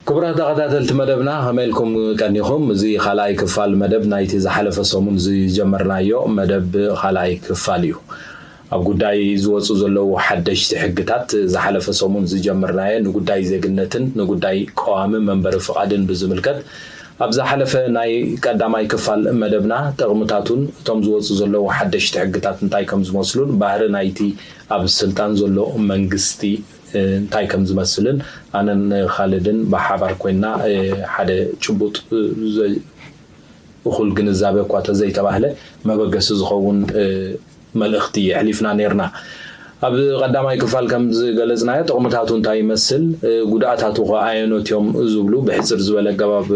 ክቡራት ተኸታተልቲ መደብና፣ ከመይ ኢልኩም ቀኒኹም? እዚ ካልኣይ ክፋል መደብ ናይቲ ዝሓለፈ ሰሙን ዝጀመርናዮ መደብ ካልኣይ ክፋል እዩ። ኣብ ጉዳይ ዝወፁ ዘለዉ ሓደሽቲ ሕግታት ዝሓለፈ ሰሙን ዝጀመርናዮ ንጉዳይ ዜግነትን ንጉዳይ ቀዋሚ መንበሪ ፍቓድን ብዝምልከት ኣብ ዝሓለፈ ናይ ቀዳማይ ክፋል መደብና ጠቕምታቱን እቶም ዝወፁ ዘለዉ ሓደሽቲ ሕግታት እንታይ ከም ዝመስሉን ባህሪ ናይቲ ኣብ ስልጣን ዘሎ መንግስቲ እንታይ ከም ዝመስልን ኣነን ካልድን ብሓባር ኮይና ሓደ ጭቡጥ እኹል ግንዛቤ እኳ ተዘይተባህለ መበገሲ ዝኸውን መልእኽቲ የሕሊፍና ነርና። ኣብ ቀዳማይ ክፋል ከም ዝገለጽናዮ ጥቕምታቱ እንታይ ይመስል፣ ጉድኣታቱ ከ ኣየኖት እዮም ዝብሉ ብሕጽር ዝበለ ኣገባብ